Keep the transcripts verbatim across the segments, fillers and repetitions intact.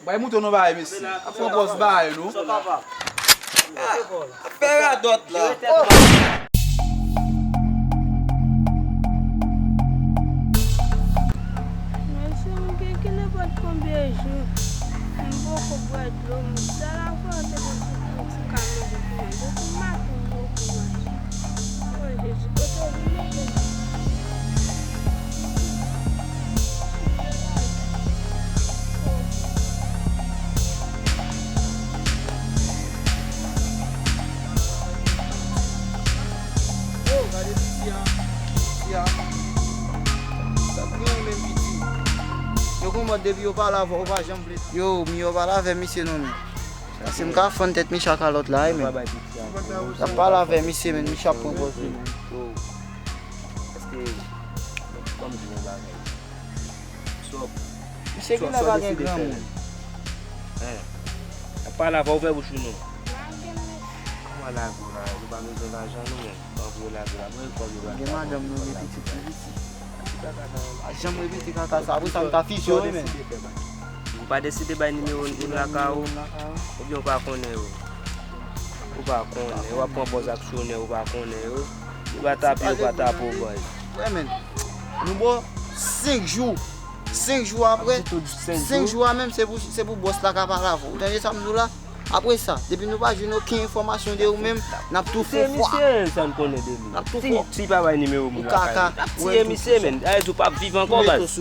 Bay mouton non bagay, mesye. Ap pran pòz bagay, non. Ap fè radòt la. Mesye, m gen ki nenpòt konbyen jou, m poko bwè dlo, m sèl afè yo te konn sou pran ti kanmen pou mwen. Depi maten, m poko manje. O Jezi, kote w vin mete m? Oh, gade piti a. Piti a. Sa k gen menm piti. Yo gon mòd depi yo pale avè w, ou pa janm vle. Yo, m yo pale avè misye non men. Paske m ka fann tèt misye ak kalòt la wi men. L ap pale avè misye men, misye ap pran pòz li men. Yo. Èske, kòm di yon bagay. Misye genlè pa gen granmoun. Hein. Ap pale avè w, ouvè bouch ou non. Kòman lage w la? Nou pa bezwen lajan nou menm. Anvi w lage w la. Mwen kòb yo pral. Gen madanm nou gen pitit pi piti. Pa janm repete kaka sa. Apre sa m ta fizye w wi men. Ou pa deside bay nimewo n lakay ou? Oubyen ou pa konnen yo? Ou pa konnen. Yo ap pran pòz aksyonè, ou pa konnen yo. Yo pa tape, yo pa tape w bòy. Wè men. Nou ba w senk jou. Senk jou apre, senk jou a menm se pou, se pou bòs la ka pale avè w. Ou tande sa m di w la? Apre sa, depi nou pa jwenn okenn enfòmasyon de ou menm, n ap tou fè w fwa. Misye, sa n konnen de li. N ap tou fè w. Si, si pa bay nimewo moun lakay li, n ap tiye misye men. Dayè di w p ap viv ankò baz.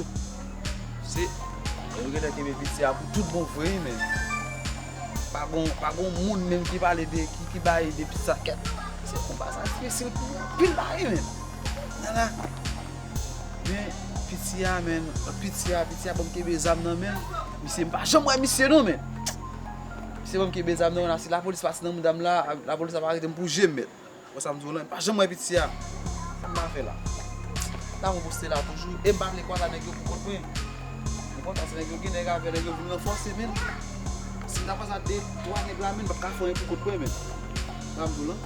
Se, yo genlè kenbe piti a pou tout bon vre wi men. Pa gon, pa gon moun menm ki pale de, ki, ki bay de piti sa kèt. Se konba sa difisil pou mwen anpil la wi men. Nana. Men, piti a, men, piti a, piti a ban m kenbe zam nan men l. Misye, m pa janm wè misye non, men. Misye ban m kenbe zam nan, men si lapolis pase nan mouda m la, lapolis ap arete m pou je m, mèt. Wè sa m di w lan, m pa janm wè piti a. Sa m ta fè la? La mwen poste la toujou, e m pa vle kwaze a nèg yo pou kont mwen. Ou konprann sa, nèg yo gen nèg avè nèg yo vin ranfòse, men. Si m ta kwaze a de, twa nèg la, men, m p ap ka fè anyen pou kont mwen, men. Sa m di w lan.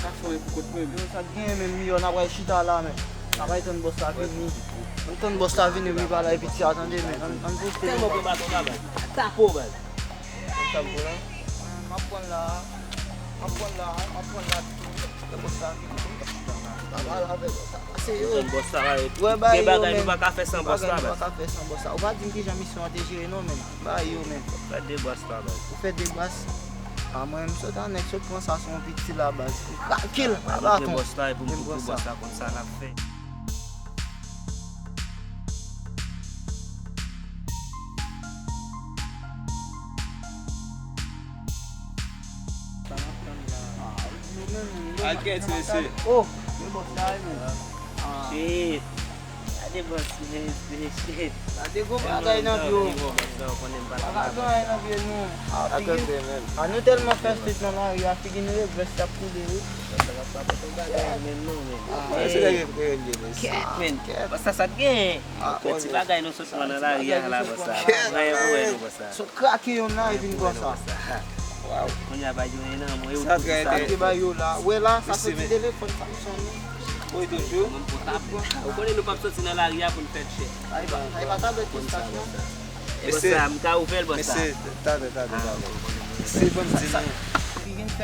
Sa fè pou kot mwen menm. Yo, sa k genyen menm, Miyo, n ap pral chita la, men. N ap pral tann bòs la vini. Ann tann bòs la vini, wi, pale epi ti a, tande, men. Ann, ann poste. Tèlman pran baton la, baz. Atake w, baz. Ann tann pou la. M ap pran la. M ap pran la. M ap pran la. Lè bòs la vini, m ap chita la. M ap pale avè bòs la. Pase yo. Tann bòs la, gen bagay nou pa ka fè san bòs la, baz. Ou pa di m kijan misyon an te jere, non, men. Ba yo, men. Fè de bas la, baz. Ou fè de bas. A mwen, m sot anèk, sot pran sa sou yon piti la, baz. M krake l, a la fon. Bòs la, epi m koupe bòs la konn sa n ap fè. Al kèt, mesye. Oh, men bòs la, men. Shit. Gade bòs, mesye, shit. Gade gwo bagay nan pye w. Pa ka gen anyen nan pye nou. A, figi, a, nou tèlman fè street nan lari a, figi nou revès t ap koule, wi. Kèt, men. Bòs sa, sa t gen. Ti bagay nou sot pran nan lari a la, bòs sa. Anyen pou wè nou, bòs sa. Sot krake yonn la, epi n pran sa. Kounye a bay yo en nan mwen, yo tout sa. Sa te bay yo la. Wè la, sa soti telefòn Samsung. Wi, toujou. Ou konnen nou p ap soti nan lari a pou n fè tchè. Sa e pa, sa e pa tablèt Koustache, non? E bòs sa, m ka ouvè l, bòs sa. Mesye, tande, tande, tande. Se bon, m di nou.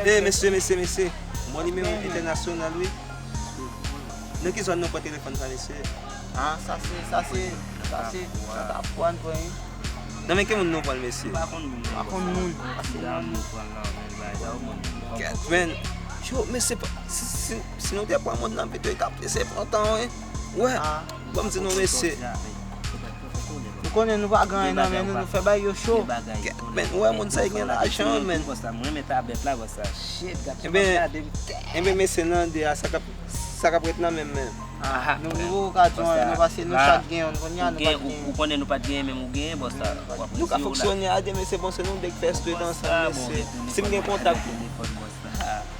E, mesye, mesye, mesye. Bon nimewo entènasyonal, wi. Nan ki zòn nou pran telefòn sa, mesye? A, sa se, sa se, sa se, sa ta pran, pran. Nan men ki moun nou pran l, mesye? Pa konn moun. Pa konn moun. Kèt, men. Yo, mesye, si, si, si nou te pran moun nan pito, li t ap prese pran tan, wi. Wè, ban m di nou, mesye. Nou konnen nou pa gen anyen nan men nou, nou fè bay yo cho. Kèt, men, ou wè moun sa yo gen lajan, men. Bòs la, mwen renmen tablèt la, bòs la. Shit, gade, gade. Enben, mesye, nan de a, sa k ap, sa k ap ret nan men m, men. Nou, nou poko ka di anyen, non, paske nou chak gen youn, kounye a nou pa t gen. Ou konnen nou pa t gen, men ou gen, bòs la. Nou ka fonksyone a de, mesye, bon, se nou de k fè street ansanm, mesye. Si m gen kontak.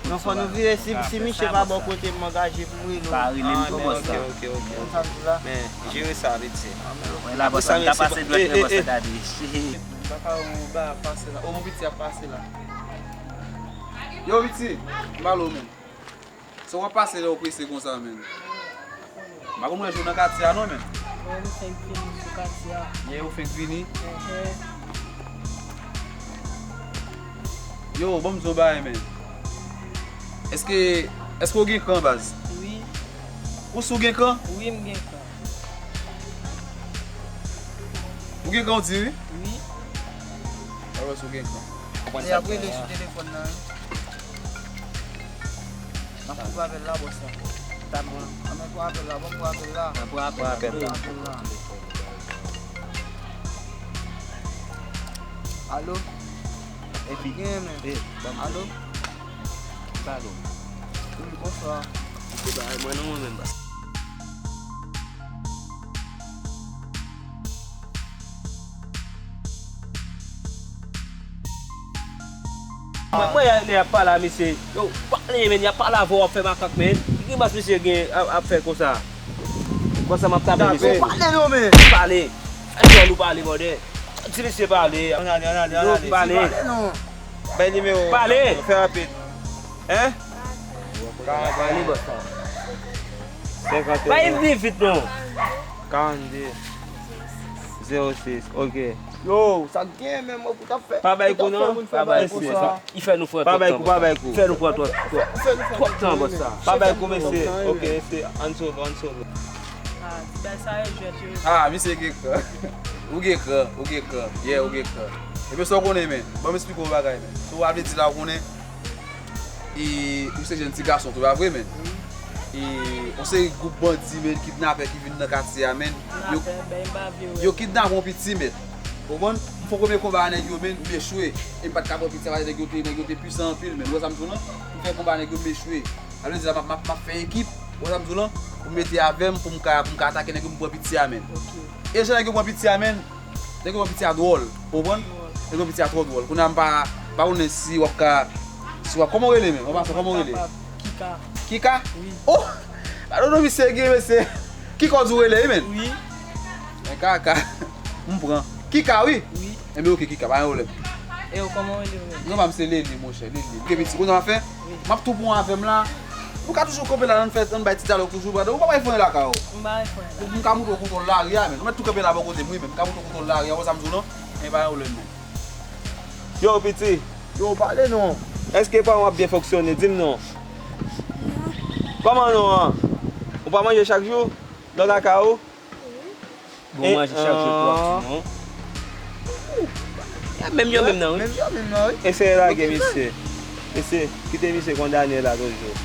Non, fò nou vire, si, si misye pa bò kote m angaje pou m rele w. Pa rele m tou, bòs la. Ok, ok, ok. Konn sa m di w la? Men, jere sa, piti. Wè la, bòs la, m ta pase dwèt mwen, bòs la, gade. M pa ka wè yon bagay ap pase la. O, mon piti ap pase la. Yo, piti, m pale w, men. Se w ap pase lè w prese konsa, men. M pa konn wè jou nan katye a, non, men. Wè, m fenk vini sou katye a. Yè, ou fenk vini? Enhen. Yo, ban m di w bagay, men. Èske, èske w gen kran, baz? Wi. Ou si w gen kran? Wi, m gen kran. Ou gen kran, w di wi? Wi. Alò, si w gen kran. Li ap rele sou telefòn nan, wi. M ap koupe apèl la, bòs la. Ann koupe apèl la, bon, koupe apèl la. Ann koupe apèl la. Koupe apèl la. Alo? Epi, gen men. Alo? Pale. Wi, bonswa. Ou te bay mwen non, mwen menm. Mwen, mwen, lè y ap pale a misye, yo, pale, men, y ap pale avè w, w ap fè makak, men. Ki grimas misye gen ap, ap fè konsa? Konsa m ap tape misye. Pale non, men. Pale. Fè djòl ou pale, bòdè. Ti misye pale. Ann ale, ann ale, ann ale. Pale. Pale non. Bay nimewo. Pale. Fè rapid. Hein? Pale, bòs la. Senkant. Bay vin vit non. Karannde. Zewo sis. Ok. Yo, sa k gen menm, mwen pou t ap fè. Pa bay kou non. Pa bay kou, mesye. Li fè nou pran twòp tan, bòs la. Pa bay kou, pa bay kou. Fè nou pran twòp, twòp, twòp tan, bòs la. Pa bay kou, mesye. Ok, mesye. Ann solo, ann solo. Ah, ti bagay sa yo jwèt yo. Ah, misye gen kran. Ou gen kran, ou gen kran. Yeah, ou gen kran. Ebyen, sa w konnen, men. Ban m esplike w yon bagay, men. Sa w vle di la, w konnen. E, ou se jèn ti gason tou, pa vre, men? E, yon seri gwoup bandi, men, kidnapè ki vin nan katye a, men. Yo, yo kidnape yon piti, men. Ou konprann? M fè premye konba a nèg yo, men, m echwe. E m pa t ka pran piti a, paske nèg yo te, nèg yo te pwisan anpil, men. Ou wè sa m di w lan? M fè konba a nèg yo, m echwe. Sa vle di la, m ap, m ap, m ap fè ekip, ou wè sa m di w lan? Pou m mete avè m, pou m ka, pou m ka atake nèg yo, pou m pran piti a, men. Ok. E jan nèg yo pran piti a, men, nèg yo pran piti a dwòl, ou konprann? Dwòl. Nèg yo pran piti a twò dwòl. Kounye a m pa, pa konnen si w ap ka, si w ap, kòman w rele menm? An pasan, kòman w rele? Kika. Kika? Wi. Oh! Gade non misye gen, mesye. Kika w di w rele, wi, men? Wi. Men kaka. M pran. Kika, wi? Wi. Enben, ok, Kika, pa gen pwoblèm. E w, kòman w rele w menm? Non, pa m se Lele, monchè, Lele. Ok, piti, kounye a w ap fè? M ap tou pran avè m la. Nou ka toujou kanpe la, ann fè, ann bay ti dyalòg toujou, brother. Ou pa bay fwen lakay ou. M bay fwen la. M ka montre w kontwòl lari a, men. Ou mèt tou kanpe la bò kote m, wi, men. M ka montre w kontwòl lari a, ou wè sa m di w lan? Men pa gen pwoblèm, men. Yo, piti. Yo, pale non. Èske pa w ap byen fonksyone? Di m non. Kòman non an? Ou pa manje chak jou? Lè w lakay ou? Bon, manje chak jou pou ap di non. Menm yo menm nan, wi. Menm yo menm nan, wi. Eseye lage misye. Mesye, kite misye kondane la toujou.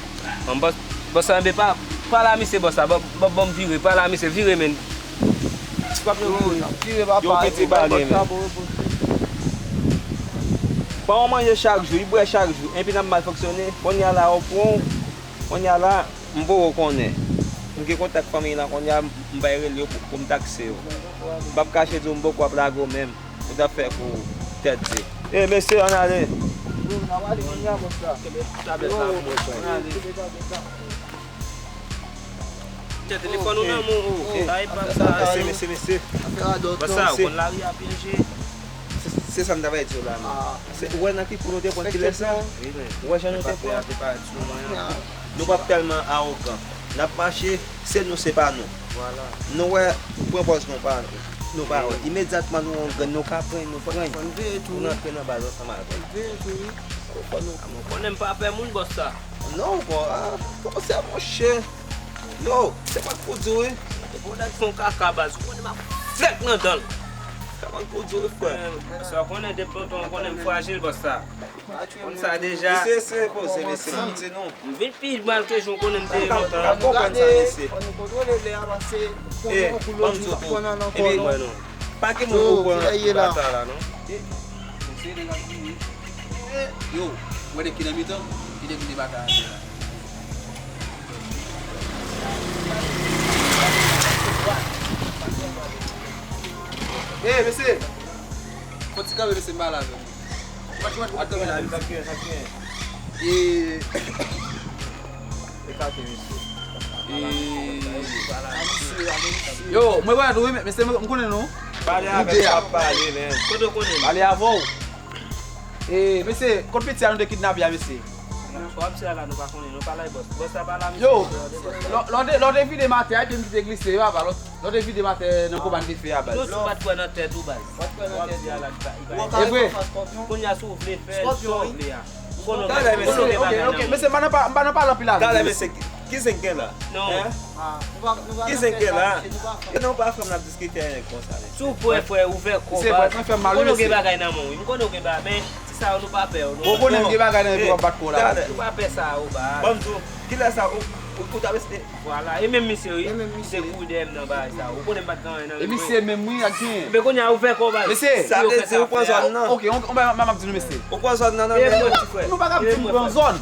An, bòs, bòs sa, enben, pa, pa la misye, bòs sa. Ban, ban, ban m vire, pa la misye, vire, men. Yo, piti, pale, men. Pa w manje chak jou, li bwè chak jou, enpi n ap mal fonksyone. Kounye a la, w pran, kounye a la, M poko konnen. M gen kontak fanmiy lan kounye a, m bay rele yo pou, pou m takse yo. M p ap kache di w m poko ap lage w menm. Ou t ap fè kou tèt di. E, mesye, ann ale. Yo, n ap ale kounye a, bòs la. Kenbe tablèt la pou mwen, frè. Ann ale. Kenbe tablèt la. Tèt telefòn ou nan men w, o. Sa e pa sa. Mesye, mesye, mesye. Bòs sa, ou konn lari a byen je. Se, se sa m ta pral di w la, men. Se, ou wè nan ki kou nou te pran kilès la? Ou wè jan nou te pran? Nou p ap tèlman awogan. N ap mache, se nou, se pa nou. Nou wè, ou pran pòz nou pa, nou pa wè. Imedyatman nou wè yon grenn, nou ka pran, nou pran. Pou n antre nan baz ansanm avè l. Ou konnen m pa pè moun, bòs sa. Non, bon, ah, bon, se monchè. Yo, se pa pou di w, wi. Depi w nèg fè yon kaka, baz, ou konnen m ap flèk nan dan l. Se pa pou di w, wi, frè. Sa w konnen, depi lontan, ou konnen m frajil, bòs sa. Konn sa deja. Mesye, se poze, mesye, m di nou. M vin pi mal ke jan w konnen m te ye lontan. M konprann sa, mesye. Fò nou kontwole lè a, paske konnen yon kou lòt jou n ap pran nan kò nou. Pa gen moun pou pran batay la, non. Yo, wè nèg ki nan mitan, ki nèg ki te batay la. Ey, mesye! Fò ti kanpe, mesye, m pale avè nou. Wèch, wèch, wèch, kanpe la, mesye. E, Ekate misye. E, yo, mwen wè nou, wi, mesye, m konnen nou. Pale avè m, w ap pale, men. Kote w konnen m? Pale avè w. E, mesye, kot piti a nou te kidnape a, mesye? Wap se ala nou pa konnen, nou pa lay bòs. Bòs la pa la, yo, lò, lò de, lò de vide matè a, epi m kite glise, yo, apa, lò, lò de vide matè nan konpa n te fè a, baz. Lòt ou pa t kwè nan tèt ou, baz. Wap se ala, li pa, li pa. E vre. Kounye a, si w vle fè l, sa w vle a. Talè, mesye, ok, ok, mesye, m pa nan pa, m pa nan pale anpil avè w. Talè, mesye, ki, ki zen k gen la? Non. Hein? Ki zen k gen la? Yo, non, pa fè m ap diskite avèk konsa, mesye. Si w prè, frè, ouvè kò, baz. M konnen w gen bagay nan men w, wi. M konnen w gen bagay, men ti sa yo nou pa pè yo, non. Ou konnen m gen bagay nan men pou w ap bat kò w la. Talè. Nou pa pè sa yo, baz. Ban m di w, kilè sa ou, ou, ou t ap eseye. Vwala, e menm misye wi. E menm misye. Se kouri dèyè m nan bagay sa. Ou konnen m pa t gen anyen nan men mwen. E misye menm wi ak gen. Men kounye a ou fè kò baz. Mesye. Sa vle di ou pran zòn nan. Ok, on, on, m ap di nou mesye. Ou pran zòn nan nan men nou. Nou pa ka di m pran zòn.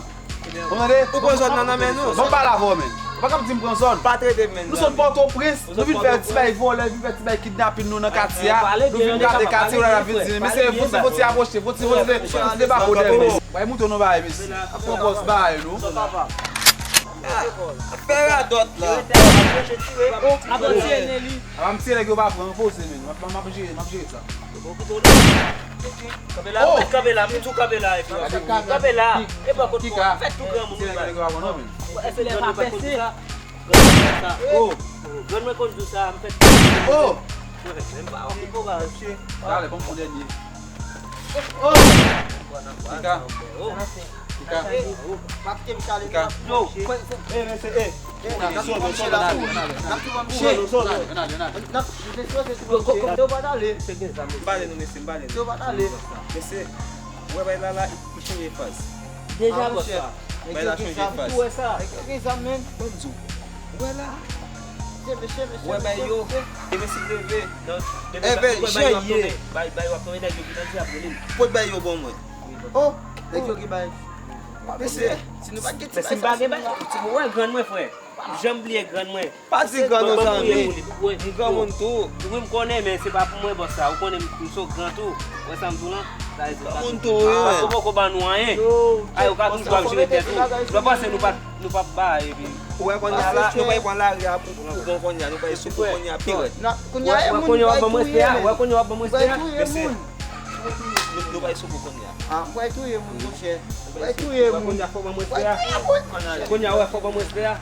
Ou tande? Ou pran zòn nan nan men nou. Bon, m pale avè w, men. Ou pa ka di m pran zòn. Pa trete men nou. Nou sot Pòtoprens, nou vin fè ti bay vòlè, vin fè ti bay kidnapin nou nan katye a. Nou vin gate katye, ou la vin di, mesye, fò ti, fò ti apwoche, fò ti, fò ti, fò ti debake w dèyè, mesye. Bay mouton nou bay, mesye. Ap pran pòz bay nou. Fè radòt la. Ap tire nèg yo pa pran poze, men. M ap, m ap jere, m ap jere sa. Kanpe la, ou mèt kanpe la, m di w kanpe la, epi kanpe la. E pa kot mwen, fè tou granmoun ou bay. Èske lè pa pèse? Oh, grann mwen konn di w sa, m fè tou. Oh, mwen pa wè ki po ba. Talè, ban m yon dènye. Oh, Tika. Tika. Pa kite m chale. Tika. Yo, e, mesye, e. N ap tou pran mouche la tou. N ap tou pran mouche. Yo, yo, yo, yo. M pale nou, mesye, m pale nou. Mesye, ou wè bay la la, li chanje faz. Deja, bòs la. Bay la chanje faz. Ou wè sa? Ban m di w. Ou wè la. Ou wè bay yo. E mesye leve. Enben, jan ye. Bay, bay, w ap tonbe, nèg yo ki nan dyab, rele m. Pot bay yo ban mwen. Oh, nèg yo ki bay. Mesye, si nou pa t gen ti bay sa, si nou pa t gen ti bay sa, ou wè grann mwen, frè. M janm bliye grann mwen. Pa di grann non, zanmi. M granmoun tou. Wi, m konnen, men se pa pou mwen, bòs la. Ou konnen m, m so gran tou. Ou wè sa m di w lan? Sa vle di, granmoun tou, wi, men. Ou poko ban nou anyen. Ay, ou ka toujou ap jere tèt ou. Lè pase nou pa, nou p ap bay, epi. Ou wè kounye a la, nou pa pran lari a pou, pou bon kounye a, nou pa sou pou kounye a pi rèd. Kounye a, e moun, kounye a w ap ban m respè a, ou wè kounye a w ap ban m respè a. Mesye, nou, nou pa sou pou kounye a. Ah, m pral touye moun, monchè. M pral touye moun. Kounye a fò ban mwen respè a. Kounye a, wè, fò ban mwen respè a.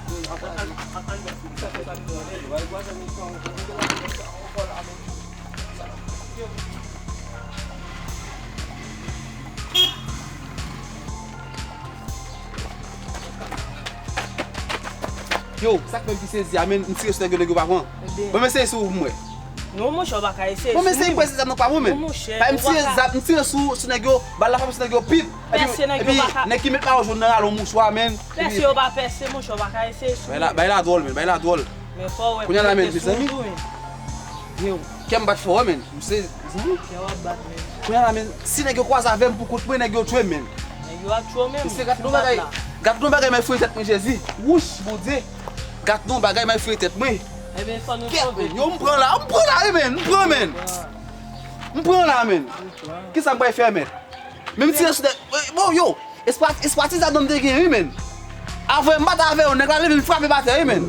Yo, sa k fè m pi sezi a, men, m tire sou nèg yo, nèg yo pa pran. Bon, men se sou ou m wè. Non, monchè, w pa ka eseye sou mwen. Bon, men se prese zam nan pa mwen, men. Non, monchè, pa m tire zam, m tire sou, sou nèg yo, bal la frape sou nèg yo pip. Epi, epi, nèg ki met mayo jòn nan rale yon mouchwa, men. Pèse yo pa pèse, monchè, w pa ka eseye sou mwen. Bay la, bay la dwòl, men, bay la dwòl. Men fò w wè. Kounye a la, men, mezanmi. Yo, kè m bat fò, men. M se, mezanmi. Kè w ap bat, men. Kounye a la, men, si nèg yo kwaze avè m pou kont mwen, nèg yo tchwe m, men. Nèg yo ap tchwe w menm. Mesye, gad non bagay, gad non bagay, m fouye tèt mwen, Jezi. Wouch, Bondye. Gad non bagay, m fouye tèt mwen. Ebyen, fò nou sove. Yo, m pran la, m pran la, wi, men, m pran, men. M pran la, men. Kisa m pral fè, men? Men m tire sou tèt. Bon, yo, espwa, espwa ti zam nan m te gen, wi, men. Avan m bat avè yo, nèg la leve, m frape m atè, wi, men.